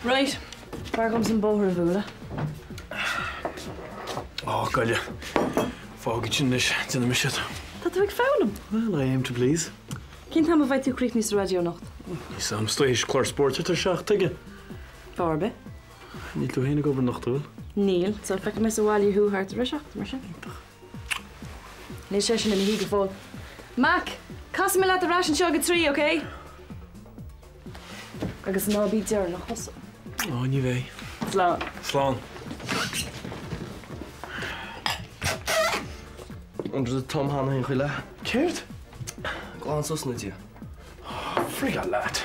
Right, b'fhearr dhomsa an bóthar a bhualadh. Ó, goile. Fág iad sin anois, déanfaidh mise iad. Tá tú ag foghlaim. Well, I aim to please. Cén t-am a bheidh tú críochnaithe sa raidió anocht? Níl a fhios a'm, is dóigh théis clár spóirt thart ar 7, tuige? Fáth ar bith. Níl tú féin ag obair anocht, an bhfuil? Níl, so feicfidh mé sa bhaile thú thart ar a 7, mar sin. Iontach. Níl seisean ina shuí go fóill. Mac, casfaidh mé leat ar ais anseo ag a 3, ok? Agus ná bí deireanach thusa. Ó, ní bheidh. Slán. Slán. Under the thumb cheana féin chuile. Céard? Glan suas na Dia. Frigáil leat.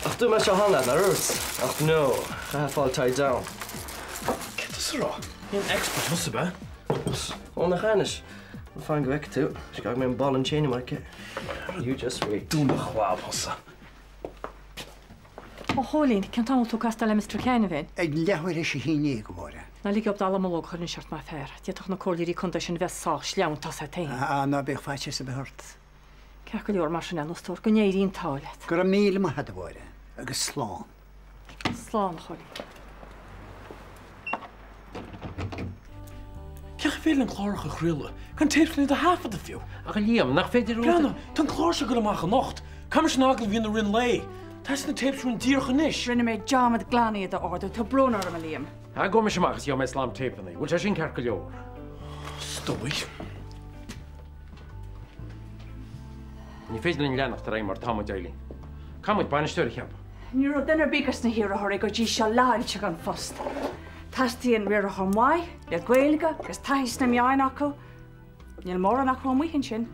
Ach dúirt mé seo cheana leat, nár dhúirt? Ach no, chaithfeá fáil tied down. Céard tusa a rá? Ní haon expert thusa, ab ea? Ó, nach ea anois. Fan go bhfeicfidh tú. Scagfaidh mé an ball and chain amach aici. You just wait. Dún do chlab thusa. A Chóilín, cén t-am a bhfuil tú ag castáil le Mr. Canavan? Ag leathuair théis a haon déag, a Mháire. Ná lig dhób dallamullóg a chur anois ort mar fear. D'fhéadfadh na comhairleoirí contae sin a bheith sách sleamhain, tá 's a't féin. Á, ná bíodh faitíos ar bith ort. Ceart go leor mar sin, a fhostóir, go n-éirí an t-ádh leat. Go raibh míle maith a't, a Mháire, agus slán. Slán, a Chóilín. Cén chaoi ar féidir linn cláracha a chraoladh gan tapes le iad a thaifeadadh fiú? Ach a Liam, nach féidir rud a. Breathnaigh, tá an clár seo ag dul amach anocht. Caithfidh mise an agallamh a dhéanamh i rith an lae. Teastaíonn na tapes uainn díreach anois. Rinne mé dearmad glan iad a ordú. Tá brón orm, a Liam. Ah, gabhfaidh mise amach is gheobhaidh mé slám téipeanna. Bhfuil sé sin ceart go leor? Is dóigh. Ní féidir linn leanacht ar aghaidh mar atá muid, Eileen. Caithfidh muid bainisteoir a cheapadh. Ní raibh duine ar bith dos na hiarrthóirí go dtí seo leath-oilte don phost. Teastaíonn riarthóir maith, le Gaeilge agus taithí sna meáin acu. Níl mórán acu amuigh ansin.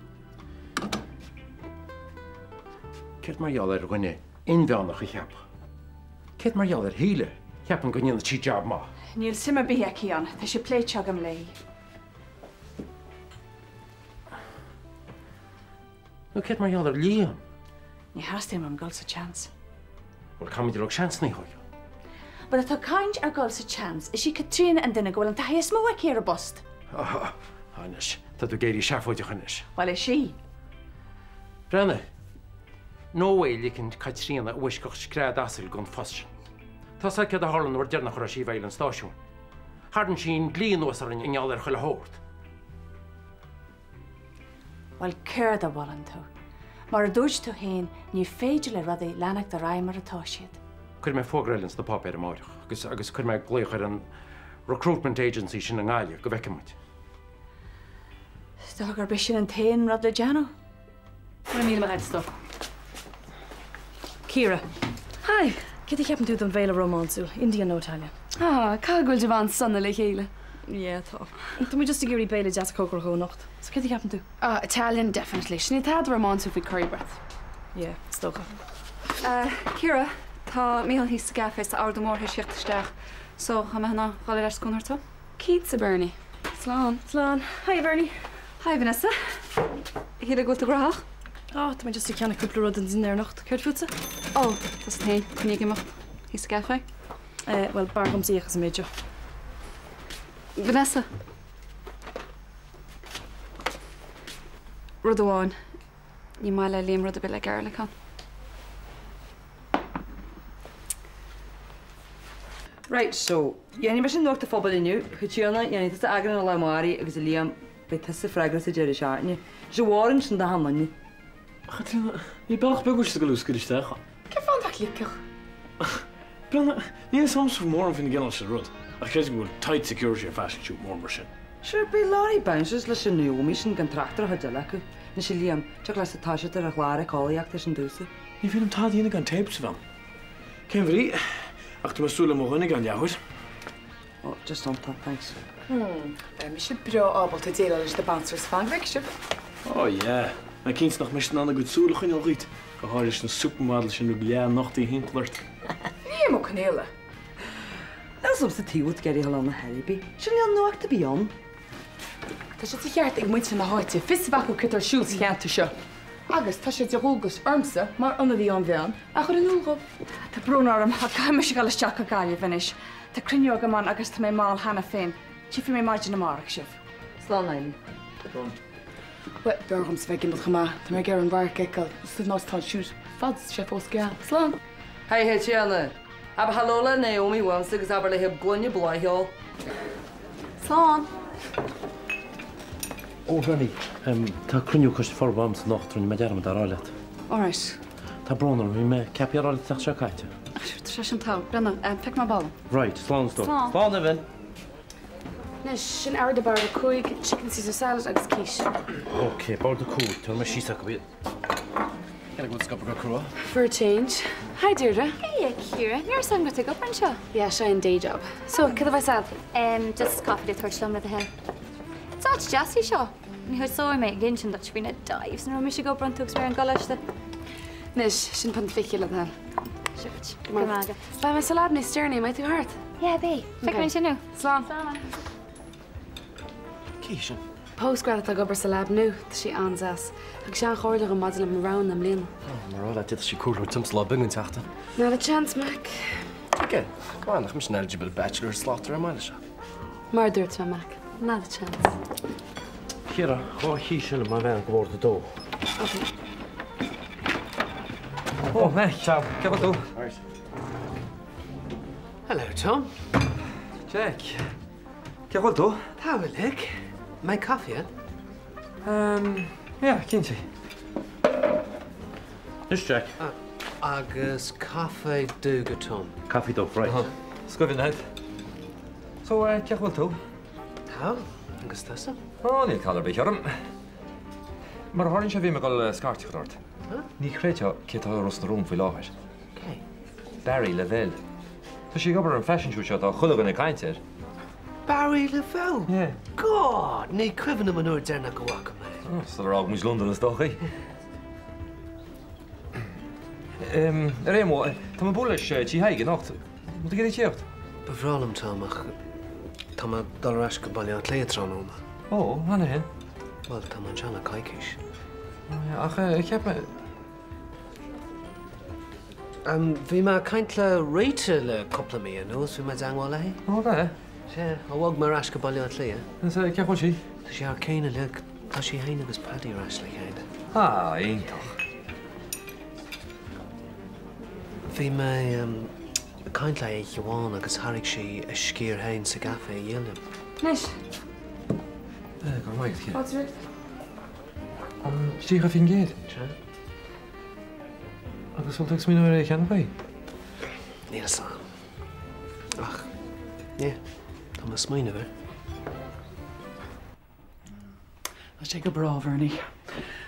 Céard mar gheall ar dhuine inmheánach a cheapadh? Céard mar gheall ar Shíle? Ceapaim go ndéanfaidh sí jab maith. Níl suim ar bith aici ann. Tá sé pléite agam léi. Nó céard mar gheall ar Liam? Ní theastaíonn uaim dul sa tseans. Bhuel, caithfimid a lorg seansanna a thógáil. Bhuel, tá caint ar dhul sa tseans. Is í Caitríona an duine go bhfuil an taithí is mó aici ar an bpost. Á, anois, tá tú ag éirí seafóideach anois. Bhuel, is í. Breathnaigh. No way ligeann Caitríona a bhfoisceacht scread asail don phost sin. Tá 's agat céard a tharla an uair deireanach a raibh sí i bhfeighil an stáisiúin. Tharraing sí an dlí anuas orainn i ngeall ar chuile shórt. Bhuel, céard a mholann tú? Mar a dúirt tú féin, ní féidir le rudaí leanacht ar aghaidh mar atá siad. Cuirfidh mé fógra eile ins na páipéir amáireach agus agus cuirfidh mé glaoch ar an recruitment agency sin i nGaillimh go bhfeicfidh muid. Is dócha gurb é sin an t-aon rud le déanamh. Go raibh míle maith agat, a stór. Ciara. Hi! Céard a cheapann tú don bhéile rómánsúil, Indian nó Italian? Ah, caithfidh go bhfuil sibh an-sona le chéile. Yeah, tá. Tá muid just ag iarraidh béile deas a chócaradh dhó anocht. So céard a cheapann tú? Ah, Italian, definitely. Sin níl tada rómánsúil faoi curry broth. Yeah, is dócha. Ah, Ciara, tá Mícheál thíos sa gcaife is tá ordú mór théis theacht isteach. So, an mbeifeá in ann dhul ar ais sa gcónra? Cinnte, Bernie. Slán. Slán. Hiya, Bernie. Hi, Vanessa. Shíl go bhfuil tú gnóthach? Á, tá mé just ag ceannach cúpla rud don dinnéar anocht. Céard fútsa? Ó, tá 's agat féin, coinne ag imeacht thíos sa gcaife. Eh, bhuel, b'fhearr dhomsa íoc as an méid seo. Vanessa. Rud amháin, ní maith le Liam rud ar bith le garlic ann. Right, so, dhéanfaidh mise Nuacht an Phobail inniu, a Chaitríona, dhéanfaidh tusa eagrán an lae amárach agus a Liam, beidh tusa freagrach as an deireadh seachtaine. Is a Mháirín, sin do shean duine. A Chaitríona, níl bealach beag uait go luascadh isteach ann. Cén fáth nach ligfeadh? Breathnaigh, níl fhios a'msa mórán faoin gcineál sin rud, ach creidim go bhfuil tight security ar fashion shoot mór mar sin. Sure, beidh lorry bouncers leis an Naomi sin gan trácht ar a chuid eile acu. Anois a Liam, tiocfaidh leatsa toiseacht ar an chlár éiceolaíochta sin domhsa. Ní féidir liom tada a dhéanamh gan tapes a bheith ann. Cén bhrí? Ach tá mé ag súil le mo dhuine ag leathuair. Oh, just iontach, thanks. Hmm, beidh mise breá ábalta déileáil leis na bouncers, fan go bhfeicfidh sibh. Oh yeah, mé cinnte nach mbeidh siad in ann a gcuid súl a choinneáil díot, go háirithe leis na supermodels sin uilig leath-nochtaithe thimpeall ort. Liam Ó Conghaile! Níl 's agamsa taobh ag iarraidh a dhul ann ar chor ar bith. Sin níl nuacht ar bith ann. Tá sé de cheart ag muintir na háite fios a bheith acu céard atá ar siúl sa cheantar seo. Agus tá sé de dhualgas ormsa, mar ionadaí ón mheán, a chur in iúl dhóibh. Tá brón orm, ach caithfidh mise dul isteach go Gaillimh anois. Tá cruinniú agam ann agus tá mé mall cheana féin. Tchífidh mé maidin amárach sibh. Slán, Eileen. Slán. Bhuel, b'fhearr dhomsa bheith ag imeacht chomh maith. Tá mé ag iarraidh an radharc a fheiceáil san áit atá an shoot fad is tá sé fós geal. Slán! Haigh a Chaitríona. Abair hello le Naomi uaimse agus abair léi gloine bláith a ól. Slán! Ó, Bernie, tá cruinniú coiste forbartha agamsa anocht, rinne mé dearmad a rá leat. Alright. Tá brón orm, bhí mé ceaptha a rá leat an tseachtain seo caite. Ach sure, tá sé sin togha. Breathnaigh, feicfidh mé balla. Right, slán a stór. Slán. Slán, Evan! Anois, sin ard bord 5, chicken Caesar salad agus quiche. Ok, bord 5, tabharfaidh mé síos acu iad. Cé go bhfuil scuabtha go crua? For a change. Hi Deirdre. Hey a Chiara, ní raibh 's agam go raibh tú ag obair anseo. Yeah, seo é an day job. So, cad a bheas a'd? Em, just caife le tabhairt liom le do thoil. Is áit deas í seo. Ní thosóidh mé ag insint duit faoi na dives nuair a raibh mise ag obair iontu agus mé ar an gcoláiste. Anois, sin punt fiche le do thoil. Seo duit. Go raibh maith agat. Beidh mé sa lab níos deireanaí, an mbeidh tú thart? Yeah, beidh. Feicfidh mé ansin thú. Slán. Slán. Cé hí sin? Postgrad atá ag obair sa lab nua, tá sí an-deas. Thug sí an-chomhairle dhom maidir le mo roghanna i mbliana. Mar rá leat, d'fhéadfadh sí comhairle a thabhairt domsa lá beag an tseachtain. Not a chance, Mac. Tuige? Come on, nach mise an eligible bachelor is slachtmhaire i mbaile seo. Mar a dúirt mé, Mac, not a chance. Ciara, dhá quiche eile mar bhean go bord 2. Ok. Oh, Mac. Ciao. Cén chaoi a bhfuil tú? Alright. Hello, Tom. Jack. Cén chaoi a bhfuil tú? Tá uilig. Mbeidh caife a'd? Um, yeah, cinnte. Anois, Jack. Agus caife dubh do Tom. Caife dubh, right. Is cuimhin leat. So, cén chaoi a bhfuil tú? Tá, agus tusa? Ó, níl call ar bith orm. Mar a tharlaíonn sé bhí mé ag dul scairt a chur ort. Ní chreidfeá cé atá i Ros na Rún faoi láthair. Cé? Barry Lavelle. Tá sé ag obair ar an fashion shoot seo atá chuile dhuine ag caint air. Barry Lavelle? Yeah. God, ní cuimhin liom an uair deireanach go bhfaca mé é. Sular fhág muid Londain is dócha. Ar aon mhodh, tá mé ag bualadh leis tigh Thaidhg anocht. Bhfuil tú ag iarraidh tíocht? Ba bhreá liom, Tom, ach tá mé ag dul ar ais go Baile Átha Cliath tráthnóna. Ó, ansin. Bhuel, tá mé anseo le coicís. Ach cheap mé. Bhí mé ag caint le Rita le cúpla mí anuas, bhí mé i dteagmháil léi. Ó, ab ea? Sea, ó bhog mé ar ais go Baile Átha Cliath. Is cén chaoi a bhfuil sí? Tá sí thar cionn uilig, tá sí féin agus Paddy ar ais le chéile. Ah, iontach. Bhí mé ag caint léi oíche amháin agus thairg sí a sciar féin sa gcaifé a dhíol liom. Anois. Go raibh maith agat, Fáilte roimh. An 30%? Sea. Agus bhfuil tú ag smaoineamh ar é a cheannach uaidh? Níl a fhios agam. Ach, yeah, tá mé ag smaoineamh air. Tá sé go breá, Bernie.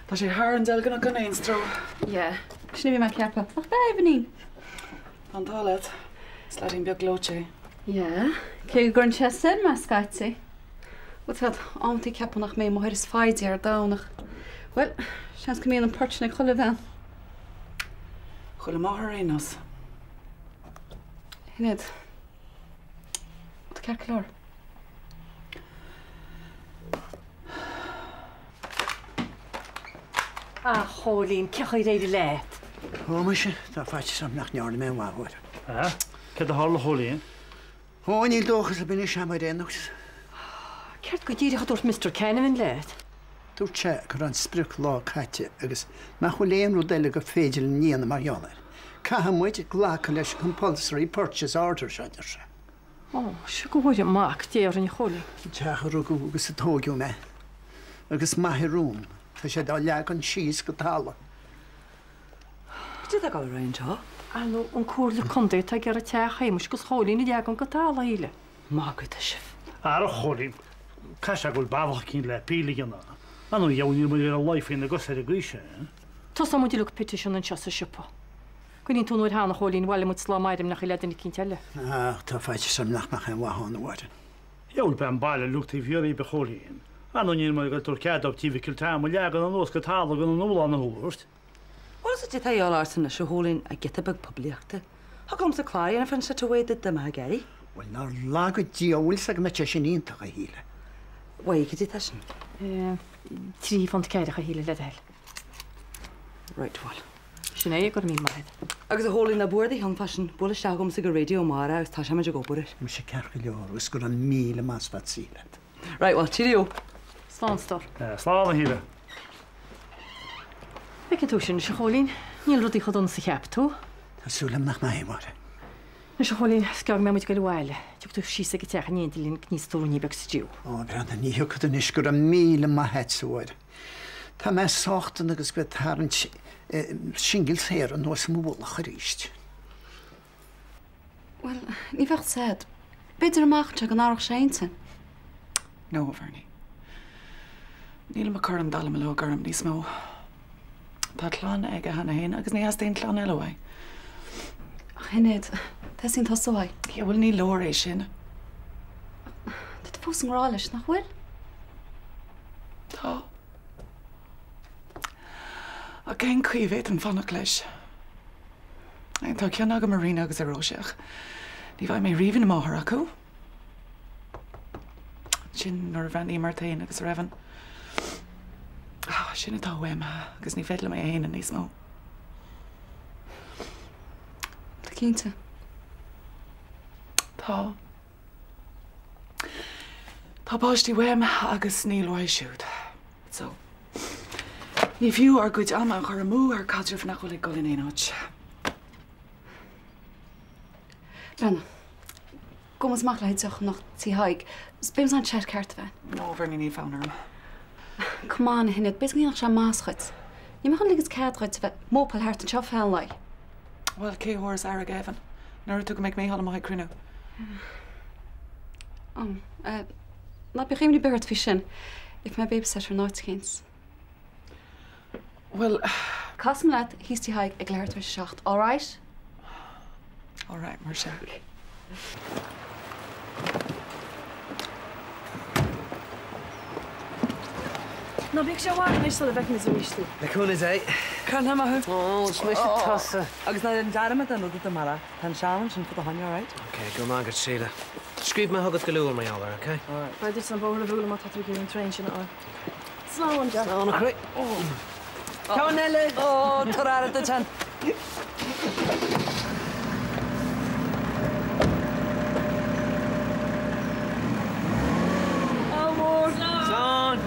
Tá sé thar an deilgneach gan aon stró. Yeah, sin a bhí mé ag ceapadh. Nach breá é, Beainín? Tá an t-ádh leat. Is leaidín beag gleoite é. Yeah, cé go gcuireann sé as dom é scaití. Bhuel, tá, amantaí ceapaim nach mé an mháthair is foighde ar domhan ach, bhuel, seans go mbíonn an port sin ag chuile bhean. Chuile mháthair ar aon nós. Shinéad, tá ceart go leor. A Chóilín, cén chaoi ar éirigh leat? Ó muise, tá faitíos orm nach ndearna mé aon mhaith, a Mháire. Á, céard a tharla, a Chóilín? Ó, níl dóchas ar bith anois a'm ar aon nós. Céard go díreach a dúirt Mister Canavan leat? Dúirt sé go raibh an sprioclá caite agus nach bhfuil aon rud eile gur féidir linn a dhéanamh mar gheall air. Caithfidh muid glacadh leis an compulsory purchase order seo, a deir sé. Ó, sea, go bhfóire Mac Dé orainn, a Chóilín. An teach a rugadh agus a tóigeadh mé agus m'athair romham, tá sé dá leagan síos go talamh. Cad é atá ag dul ar aghaidh anseo? Ar ndóigh, an Comhairle Contae atá ag iarraidh teach Shéamuis agus Chóilín a leagan go talamh, a Shíle. Magaidh atá sibh. Ara, a Chóilín, caithfidh sé go bhfuil bealach eicínt le appeal a dhéanamh. Ar ndóigh, dheabhail níl muid ar a laghad faoina gcosa ar an gcaoi sin. Tosóidh muid uilig petition anseo sa siopa. Cuimhníonn tú an uair cheana, a Chóilín, bhailigh muid slám airm nach le duine eicínt eile. Ach tá faitíos orm nach mbeadh aon mhaith ann, a Mháire. Dheabhail beidh an baile uilig taobh thiar dhíob, a Chóilín. Ar ndóigh, níl muid ag dul tabhairt cead dóibh Tí Mhicil Tom a leagan anuas go talamh gan an iomlán a thabhairt. Bhuel is é atá de dhíobháil ort anois, a Chóilín, ach giota beag poiblíochta. Thig liomsa clár a dhéanamh fán seo away duit dá mbeifeá ag iarraidh. Bhuel, nár laga Dia an bhfuil 's agam go mbeadh sé sin iontach, a Shíle. Bhuel, cad é atá sin? £3 ceathracha, a Shíle, le do thoil. Right, bhuel. Sin é, go raibh míle maith agat. Agus a Chóilín, ná buair do cheann fá sin, buail isteach chugamsa go radio amárach agus tosóimid ag obair air. Mise ceart go leor agus go raibh míle maith agat, Síle. Right, bhuel, cheerio. Slán, a stór. Slán, a Shíle. Feicfidh tú sin, anois, a Chóilín. Níl rudaí chomh dona is a cheap tú. Tá súil agam nach mbeidh, a Mháire. Anois, a Chóilín, is gearr go mbeidh muid ag goil abhaile. Tiocfaidh tú síos ag an teach in éindí linn go n-íosfaidh tú ruainnín beag stew. Ó, breathnaigh, ní thiocfad anois, go raibh míle maith a't, a Mháire. Tá mé sách dona agus go bhfuil tarraingt singil saor anuas i mo mhullach arís. Bhuel, ní bheadh fhios a'd. B'fhéidir amach anseo go n-athródh sé a intinn. No, a Bhernie. Nílim ag cur an dallamullóg orm níos mó. Tá clann aige cheana féin agus ní theastaíonn clann eile uaidh. Ach Shinéad, teastaíonn tusa uaidh. Yeah, bhuel ní leor é sin. Tá tú fós i ngrá leis, nach bhfuil? Tá. Ach cén chaoi a bhféadfainn fanacht leis? Tá cion agam ar Ríona agus ar Róise ach ní bheidh mé riamh ina máthair acu. Ansin nuair a bhreathnaím ort féin agus ar Evan, sin atá uaim agus ní féidir liom é a shéanadh níos mó. Tá cinnte. Tá. Tá páistí uaim agus níl uaidh siúd. So, ní fiú ár gcuid ama a chur amú ar caidreamh nach bhfuil ag dul in aon áit. Breathnaigh. Gabhfaidh muid amach le haghaidh deoch anocht Tigh Thaidhg. Beidh muid in ann chat ceart a bheith a'inn. No, Bhernie, níl fonn orm. Come on, a Shinéad, b'fhéidir go ndéanfadh sé maitheas dhuit. Níl mé chun ligint cead dhuit a bheith ag mópáil thart anseo feadh an lae. Bhuel, cé a thabharfas aire d'Evan? Nuair atá go mbeidh Mícheál amuigh ag cruinniú. Ó, eh, ná bíodh imní ar bith ort faoi sin. Íocfaidh mé babysitter in áit eicínt. Bhuel. Casfaidh mé leat thíos Tigh Thaidhg ag leathuair tar éis a 7, alright? Alright, mar sin. Ná bíodh sé i bhfad anois sula bhfeicfimid arís tú. Le cúnamh Dé. Cén maith thú? Ó, is mise tusa. Agus ná déan dearmad den rud a dúirt mé leat. Tá an seán ansin fá do choinne, alright? Ok, go raibh maith agat, Síle. Scríobh mé chugat go luath mar gheall air, ok? Alright. Beidh duit an bóthar a bhualadh má tá tú ag iarraidh an traein sin a fháil. Slán, Jack. Slán, a chroí. Ceann eile! Ó, tabhair aire duit féin. Ádh mór! Slán!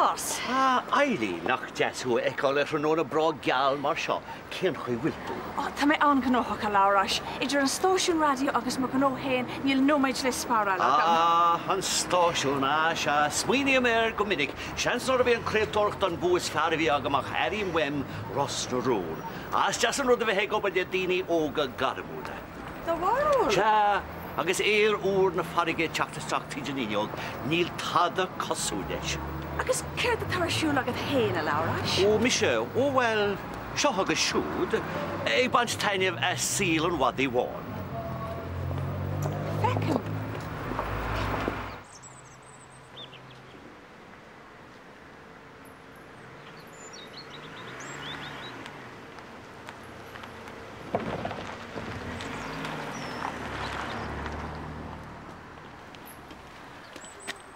Labhrás! Ah, Eileen, nach deas thú a fheiceáil ar thráthnóna breá geal mar seo. Cén chaoi bhfuil tú? Ó, tá mé an-ghnóthach, a Labhráis. Idir an stáisiún raidió agus mo ghnó féin, níl nóiméad le spáráil agam. Ah, an stáisiún, ah, sea, smaoiním air go minic. Seans nárbh é an chraoltóireacht an bua is fearr a bhí agam ach airím uaim Ros na Rún. Ah, is deas an rud a bheith ag obair le daoine óga gairmiúla. Do bharúil? Sea, agus aer úr na farraige ag teacht isteach tríd an fhuinneog, níl tada cosúil leis. Agus céard atá ar siúl agat féin, a Labhráis? Ó, mise? Ó, bhuel, seo agus siúd, ag baint taitneamh as saol an mhadaidh bháin. Feicim.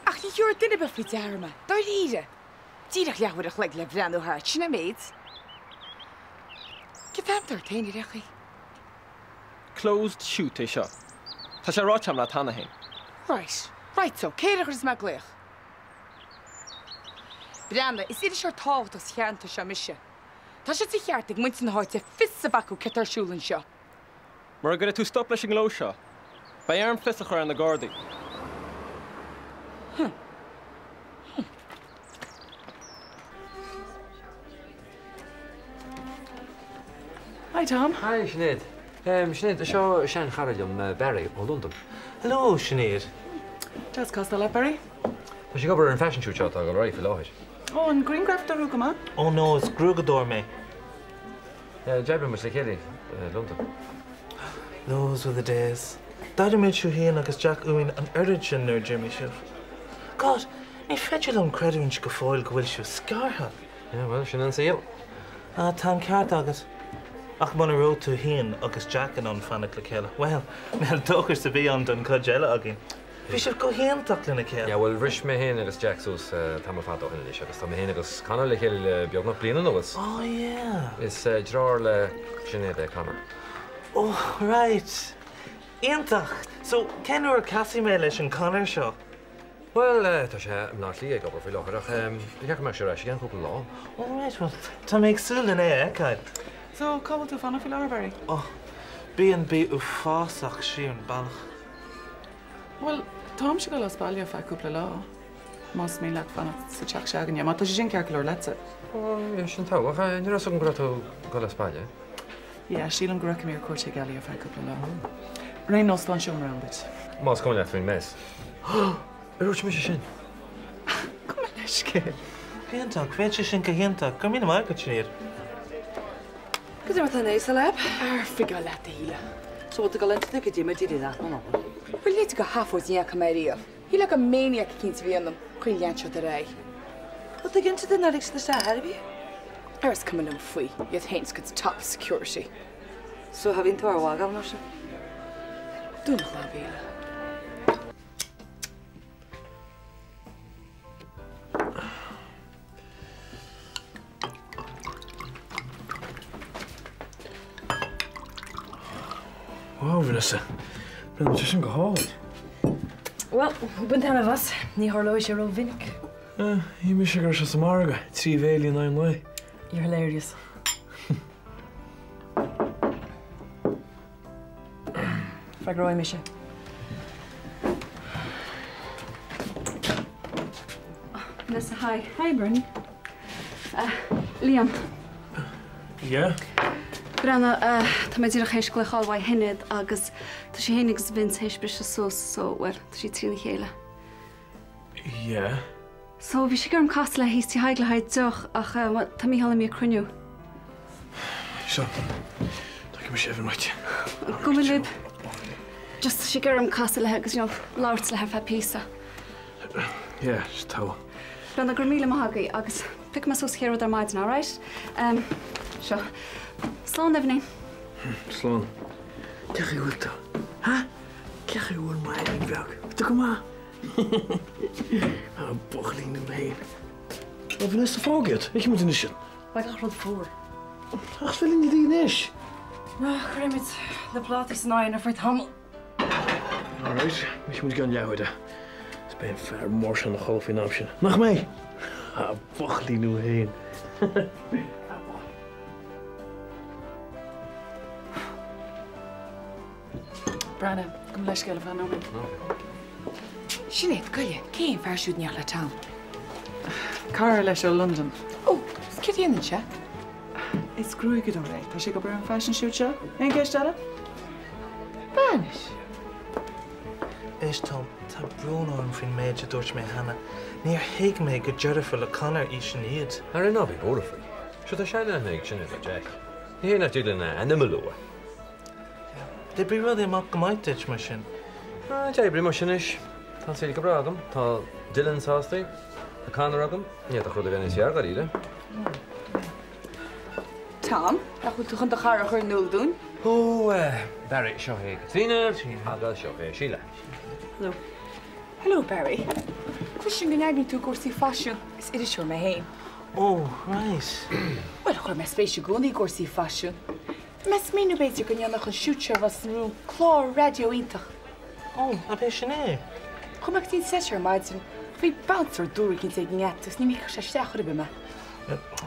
Ach ní thiúrfadh duine ar bith faoi deara mé, dáiríre. Díreach leathuair a chloig le breathnú thart, sin an méid. Cad é atá ort féin ar aon chaoi? Closed shoot é seo. Tá sé ráite agam leat cheana féin. Right, right so, cé air a chuirfeas mé glaoch? Breathnaigh, is iriseoir tábhachtach sa cheantar seo mise. Tá sé de cheart ag muintir na háite fios a bheith acu céard tá ar siúl anseo. Mura gcuirfidh tú stop leis an ngleo seo, beidh orm fios a chur ar na Gardaí. Hi Tom. Hi Sinéad. Sinéad, seo seanchara liom, Barry, ó Londain. Hello Sinéad. Deas castáil leat, Barry. Tá sé ag obair ar an fashion shoot seo atá ag dul ar aghaidh faoi láthair. Ó, an grianghrafadóir thú go maith? Oh no, is gruaigeadóir mé. D'oibrigh muid le chéile i Londain. Those were the days. D'airigh muid sibh féin agus Jack uainn an oiread sin nuair a d'imigh sibh. God, ní féidir liom creidiúint go fóill go bhfuil sibh scartha. Yeah, bhuel, sin an saol. Ah, tá an ceart agat. Ach muna raibh tú féin agus Jack in ann fanacht le chéile, bhuel, níl dóchas ar bith ann don chuid eile againn. Bhí sibh go hiontach lena chéile. Yeah, bhuel, bhris mé féin agus Jack suas tamall fada ó shin anois agus tá mé féin agus Conor le chéile le beagnach bliain anuas. Oh, yeah. Is deartháir le Sinéad é Conor. Oh, right. Iontach! So, cén uair a casfaidh mé leis an Conor seo? Bhuel, tá sé i mBleá Cliath ag obair faoi láthair ach ba cheart go mbeadh sé ar ais i gceann cúpla lá. Oh right, bhuel, tá mé ag súil lena é a fheiceáil. So, cá bhfuil tú ag fanacht faoi láthair, Barry? Oh, B&B uafásach siar an bealach. Bhuel, táimse ag dul as baile ar feadh cúpla lá, más mian leat fanacht sa teach se'againne, má tá sé sin ceart go leor leatsa. Oh, yeah, sin togha, ach ní raibh 'fhios agam go raibh tú ag dul as baile. Yeah, sílim go rachaidh mé ar cuairt chuig Ellie ar feadh cúpla lá. Ar aon nós, tá an seomra ann duit. Más cuma leat faoin mess. Ar dhúirt mise sin? Gabh mo leithscéal. Iontach, bheadh sé sin go hiontach. Go raibh míle maith agat, Sinéad. Cad é mar atá Vanessa, a lad? Ar figeáil leat, a Shíle. So bhfuil tú ag dul inti go dtí mé d'iarraidh leat nó ná? Bhuel, léite go hafóid ní fhaca mé riamh. Shílfeá gur maniac eicínt a bhí ionam, chaoi lean siad ar aghaidh. Bhfuil tú cinnte de nár lig siad isteach ar bith? Ar is cuma liom faoi, iad féin is a gcuid top security. So cha bhíonn tú ar mhagadh mar sin? Dún do lámh, a Shíle. Wow, Vanessa. Breathnaíonn sé sin go hálainn. Bhuel, bain taitneamh as. Ní tharlóidh sé rómhinic. Shíl mise go raibh sé sa margadh, 3 bhéile in aghaidh an lae. You're hilarious. Freagróidh mise. Vanessa, hi. Hi, Bernie. Liam. Yeah? Breathnaigh, tá mé díreach théis glaoch a fháil uaidh Shinéad agus tá sí féin agus Vince théis briseadh suas so, bhuel, tá sí trína chéile. Yeah? So, bhí sí ag iarraidh orm casadh léi thíos Tigh Thaidhg le haghaidh deoch ach, bhuel, tá Mícheál imithe ag cruinniú. Seo, tógfaidh mise uimhir uait. Gabh mo leithscéal. Just tá sí ag iarraidh orm casadh léi agus, you know, labhairt léi ar feadh píosa. Yeah, just togha. Breathnaigh, go raibh míle maith agaibh agus piocfaidh mé suas an chéad rud ar maidin, alright? Um, seo. Slán, Eibhnín. Slán. Cén chaoi a bhfuil tú? Ha? Cén chaoi a bhfuil m'Eibhlín bheag? Tá go maith. Ah, buachaillín liom féin. Ó, Vanessa, fág iad. Feicfidh muid anois iad. Beidh gach rud fuar. Ach is féidir linn iad a ithe anois. Ná, cuirfimid na plátaí san oigheann ar feadh tamaill. All right, feicfidh muid i gceann leathuaire. Is beidh an fear mór sin ina chodladh faoin am sin. Nach mbeidh? Buachaillín thú fhéin. Breathnaigh, gabh mo leithscéal ar feadh nóiméad. Sinéad, goile, cé an fear siúd in éineacht le Tom? Cara leis ó Londain. Ó, is céard a dhéanann sé? Is gruaigeadóir é. Tá sé ag obair ar an fashion shoot seo. Aon cheist eile? Bainis. Éist, Tom, tá brón orm faoin méid a dúirt mé cheana. Níor thuig mé gur deirfiúr le Conor í Sinéad. Ara ná bí buartha faoi. Sure tá seanaithne ag Sinéad ar Jack. Ní hé nach dtig linn a ainm a lua. D'oibrigh rudaí amach go maith duit mar sin. D'oibrigh mar sin anois. Tá an saol go breá agam. Tá Dylan sásta. Tá Conor agam. Ní fhéadfadh rud a bheith níos fearr, dáiríre. Tom, nach bhfuil tú chun do chara a chur in iúl dúinn? Ó, Barry, seo é Caitríona agus seo é Síle. Hello. Hello, Barry. Cloisim go n-eagraíonn tú cúrsaí faisin. Is iriseoir mé féin. Oh, right. Bhuel, chuir mé spéis i gcónaí i gcúrsaí faisin. Bhí mé ag smaoineamh b'fhéidir go ndéanfadh an shoot seo Ros na Rún clár raidió iontach. Ó, ab é sin é? Chuaigh mé go dtí an set ar maidin ach bhí bouncer dúr éicint ag an ngeata agus ní ligfeadh sé isteach chor ar bith mé.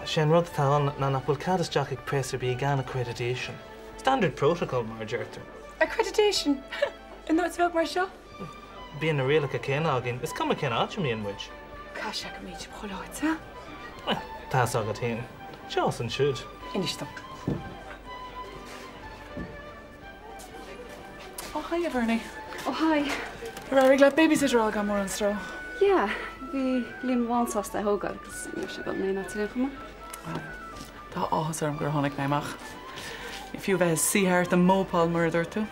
Sé an rud atá ann ná nach bhfuil cead isteach ag press ar bith gan accreditation. Standard protocol, mar a deirtear. Accreditation? In áit bheag mar seo? Bíonn na rialacha céanna againn, is cuma cén áit a mbíonn muid. Caithfidh sé go mbíonn sibh chuile áit, ha? Bhuel, tá's agat féin. Seo is ansiúd. Inis dom. Ó, haigh a Bhernie. Ó, haigh. Ar éirigh leat babysitter a fháil gan mórán stró? Yeah, bhí Liam lánsásta é a thógáil agus ní raibh sé ag dul in aon áit ar aon chuma. Bhuel, tá áthas orm gur tháinig mé amach. Ní fiú bheith ag suí thart ag mópáil mar a dúirt tú.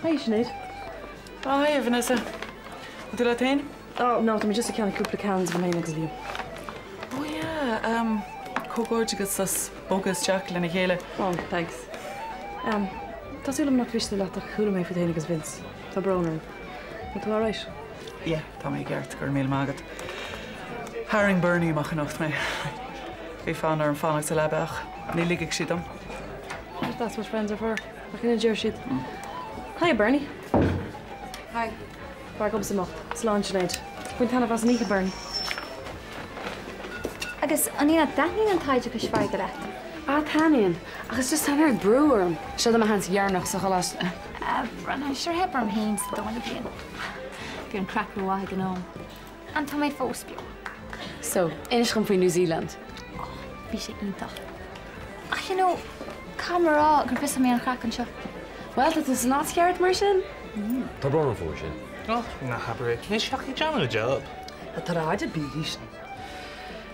Hi Sinéad. Oh, hi Vanessa. Bhfuil tú leat féin? Oh, no, tá mé just ag ceannach cúpla cans dom féin agus Liam. Oh yeah, um, comhghairdeachas as bogadh isteach lena chéile. Oh, thanks. Um, tá súil agam nach miste leat ach chuala mé fút féin agus Vince. Tá brón orm. Bhfuil tú alright? Yeah, tá mé i gceart, go raibh míle maith agat. Tharraing Bernie amach anocht mé. Bhí fonn orm fanacht sa leaba ach ní ligfeadh sí dom. That's what friends are for. Ach ina deir siad. Hiya Bernie. Hi. B'fhearr dhomsa imeacht. Slán Sinéad. Bain taitneamh as an oíche Bernie. Agus a Nína, dtaitníonn an taighde cois farraige leat? Ah, taitníonn. Ach is just tá an oiread brú orm. Seo do mo sheans dheireanach sa choláiste. Ah, Bronagh, sure theip orm féin sa dara bliain. Bhí an craic rómhaith ag an am. And tá mé fós beo. So, inis dhom faoi New Zealand. Oh, bhí sé iontach. Ach you know, caithfidh mé a rá gur mhiss mé an chraic anseo. Bhuel, tá tú san áit cheart mar sin. Tá brón orm faoi sin. Oh, ná habair é. Níl sí ach ag déanamh a job. Tá ráid a bís.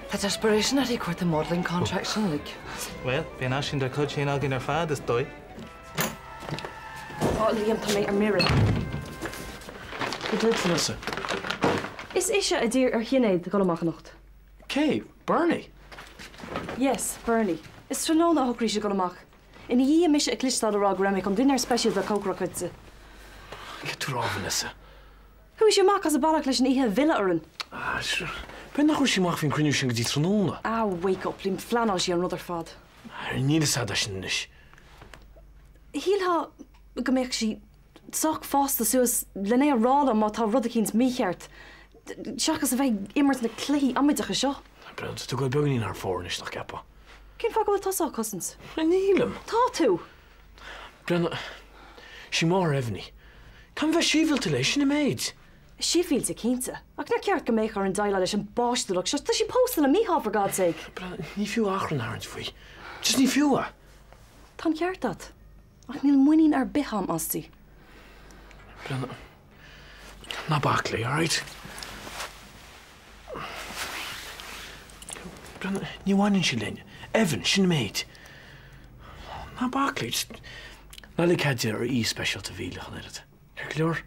Tá desperation uirthi cuairt an modelling contract sin uilig. Bhuel, bhí an Aisling dár gcuid féin againn ar fad, is dóigh. Ó, Liam, tá mé ar mire. Cad dúirt Vanessa? Is ise a d'iarr ar Shinéad dul amach anocht. Cé? Bernie? Yes, Bernie. Is tráthnóna a shocraigh siad dul amach. Ina dhiaidh mise a chloisteáil ag rá go raibh mé chun dinnéar speisialta a chócaireacht dhuitse. Cad tú a rá, Vanessa? Chuaigh sí amach as an bealach leis an oíche a mhilleadh orainn. Ah, sure. B'fhéidir nach raibh sí amach faoin cruinniú sin go dtí tráthnóna. Ah, wake up, Liam, phleanáil sí an rud ar fad. Níl fhios a'd é sin anois. Shílfeá go mbeadh sí sách fásta suas len é a rá liom má tá rud eicínt mícheart, seachas a bheith ag imirt na cluichí amaideacha seo. Brendan, tá tú ag dul beagáinín thar fóir anois, nach gceapfá? Cén fáth go bhfuil tusa á cosaint? Nílim. Tá tú! Brendan, sí máthair Evan í. Caithfidh mé bheith sibhialta léi, sin an méid. Sibhialta, cinnte. Ach níor cheart go mbeadh orainn déileáil leis an bpáistiúlacht seo. Tá sí pósta le Mícheál, for God's sake! Brendan, ní fiú achrann a tharraingt faoi. Just ní fiú é. Tá an ceart agat. Ach níl muinín ar bith a'm asti. Brendan, ná bac léi, alright? Brendan, ní bhaineann sí linn. Evan, sin an méid. Ná bac léi, just ná lig cead di ár oíche speisialta a mhilleadh ach an oiread. Ceart go leor?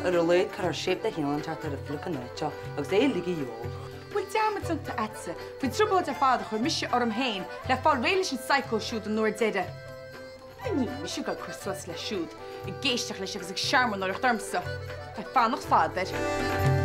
Ar a laghad cuirfear shape de chineál inteacht ar an fliuchin áit seo agus é uilig a dhíol. Bhfuil dearmad déanta a'dsa faoin trioblóid ar fad a chuir mise orm féin le fáil réidh leis an psycho siúd an uair deiridh? Níl mise ag dul cur suas leis siúd, ag éisteacht leis agus ag searmanóireacht ormsa. Beidh fanacht fada air.